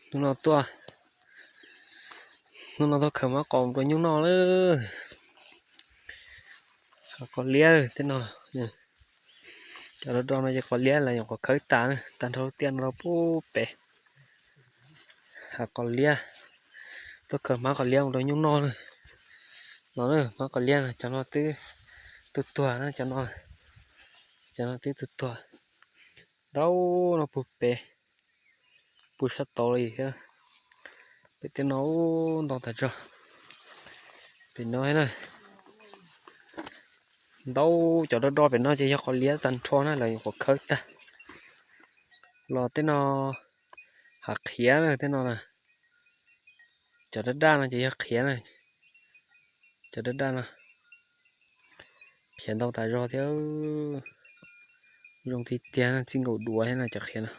Hnub no tuaj, hnub no tuaj khaws mab qos rau nyuj noj lawm. Qos liab tej no, cov do do no ces qos liab los nyuam qhuav khawb tas, tag nrho lub tiaj no rau pub pem. Qos liab, tuaj khaws mab qos liab rau nyuj noj lawm. No mab qos liab no cov no twb tuag tuag na, cov no, cov no twb tuag tuag. Ntau no puag pem, puag sab tod li thiab. Pem tej no ntau tas zog. Pem no na, ntau cov do do pem no ces yog qos liab tag nrho na, lawv nyuam qhuav khawb tag. Los tej no hav qhiav na, tej no na, cov daj daj no ces yog qhiav na, cov daj daj no. Qhiav ntau tas zog thiab, zoo tiag tiag, txij nkaus duav thiab no cov qhiav no.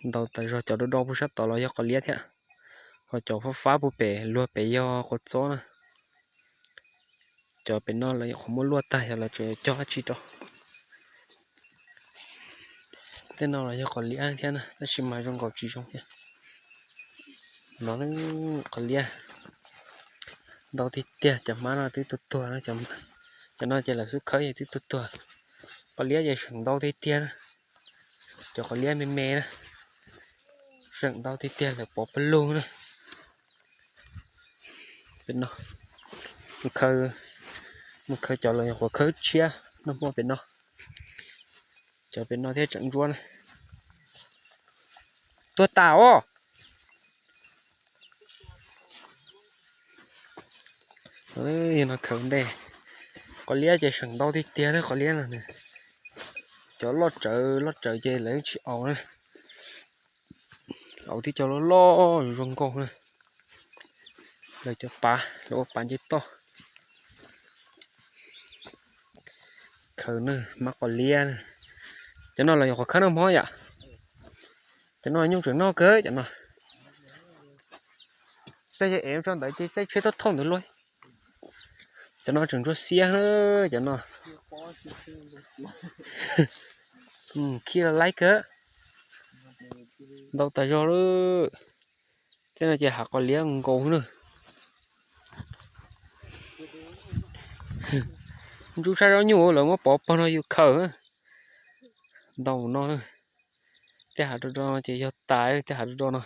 Ntau tas zog, cov do do puag sab tod los yog qos liab thiab, ho cov fab fab puag pem luag pem yog quav txob na. Cov pem no lawv nyuam qhuav muab luaj tag, yog lawv tseem cog dab tsi rau. Tej no los yog qos liab thiab na, tab sis mas zoo nkaus tsis zoo thiab. No qos liab ntau tiag tiag, cov hmab no twb tuag tuag, cov no ces lawv xub khawb ces twb tuag tuag. Qos liab ces seem ntau tiag tiag na, cov qos liab me me na, seem ntau tiag tiag, lawv pov pawg lug na. Pem no, mus khaws cov los nyuam qhuav khawb tshiab noj hmo pem no. Cov pem no thiab tseem ntsuab na. Tuag tas os. Yog no khaws ntej, qos liab ces seem ntau tiag tiag na, qos liab no. Cov loj tsawv loj tsawv ces lawv tsis aus na. Aus tib co loj loj zoo nkauj na. Lawv cov pav, lawv ua pav nce toj. Khaws na, hmab qos liab na. Cov no los nyuam qhuav khawb noj hmo yom. Cov no nyuj tseem noj kawg cov no. Tej yog ev tso ntawd ces tej tshiab thauj thauj ntawd luaj. Cov no tseem ntsuab xiab na, cov no. Khib los laib kawg. Ntau tas zog lawm. Tej no ces hav qos liab nkaus na. Ntsuab tshaj zaub nyuj lawv muab pov pawg no yus khaws. Ntau mus no na. Tej hav do do no ces yog tas, tej hav do do no.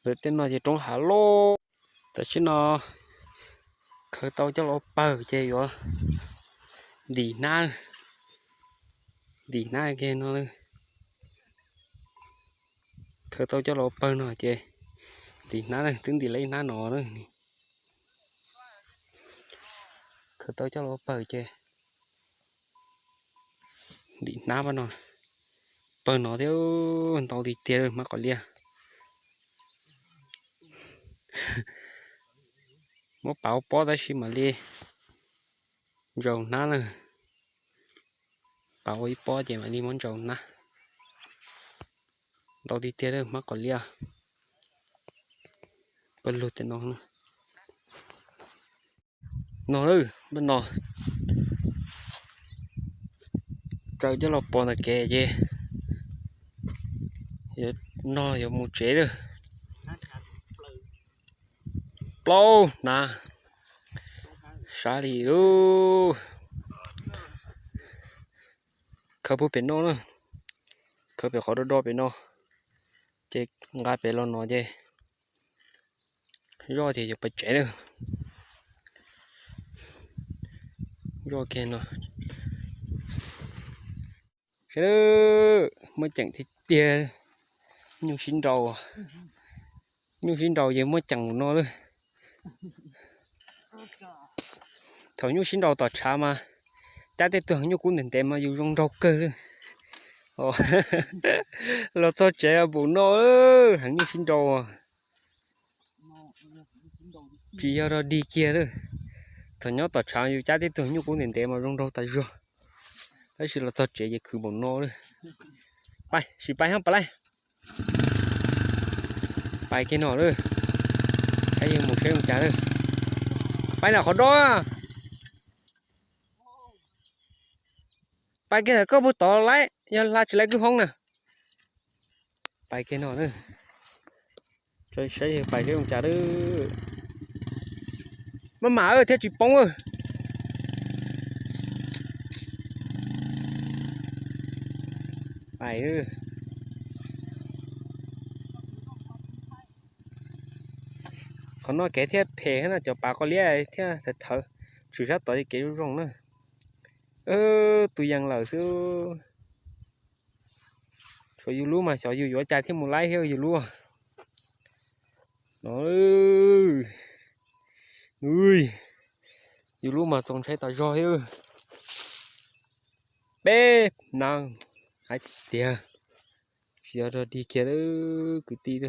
Lawv tej no ces roob hav loj. Tam sim no khaws tau coj los pawg ces yuav ntim hnab, ntim hnab kiag no. Khaws tau coj los pawg no ces ntim hnab, twb ntim lawm ib hnab no na. Khaws tau coj los pawg ces ntim hnab pab no, pawg no thiab. Ntau tiag tiag hmab qos liab. Muab pav ua pob tab sis mam li ntsaus hnab na. Pav ua ib pob ces mam li muab ntsaus hnab. Ntau tiag tiag hmab qos liab. Pawg lug tej no. No, no, tsaws coj los pov ntawm kev ces no yuav mus tsev lawm. Plaub hnav sab li lub. Khaws puag pem no na, khaws pem qhov do do pem no, ces nqa pem los no ces zoj ces yuav pais tsev na. Zoj kiag no. Muaj ceem tiag tiag. Nyuj sib nraus, nyuj sib nraus ces muaj ceem mus no lawm. Thaum nyuj sib nraus tom tshav mas cab tej tug heev nyuj kub ntev ntev mas yus zoo nraug kawg li. Los txog tsev npaum no, heev nyuj sib nraus, tsis yog rog dig kiag lawm. Thaum nyob tom tshav yus cab tej tug heev nyuj kub ntev ntev mas zoo nraug tas zog. Tab sis los txog tsev ces khwv npaum no lawm. Pais, sim pais hab pais laij. Pais kiag no lawm. Kav yog mus saib mus cas lawm. Pais nram qhov do. Pais kiag ntawm koj puag tod lawm, yog hla tsis lawv kwj hoob na. Pais kiag no na. Tso saib pais saib zoo cas lawm. Maj mam thiaj tsis poob. Pais. Qhov no kev thiaj phem no, cov pas qos liab thiaj thawv thawv, tshwm sab tod kev zoo zoo na. Tus yees lawm xwb. Tshuav yus lub mas xyov yus yuav cas thiaj mus laib thiab yus lub. No, yus lub mas txaus ntshai tas zog thiab. Peb na, hais tias tsis yog dog dig kiag lawm kwv tij.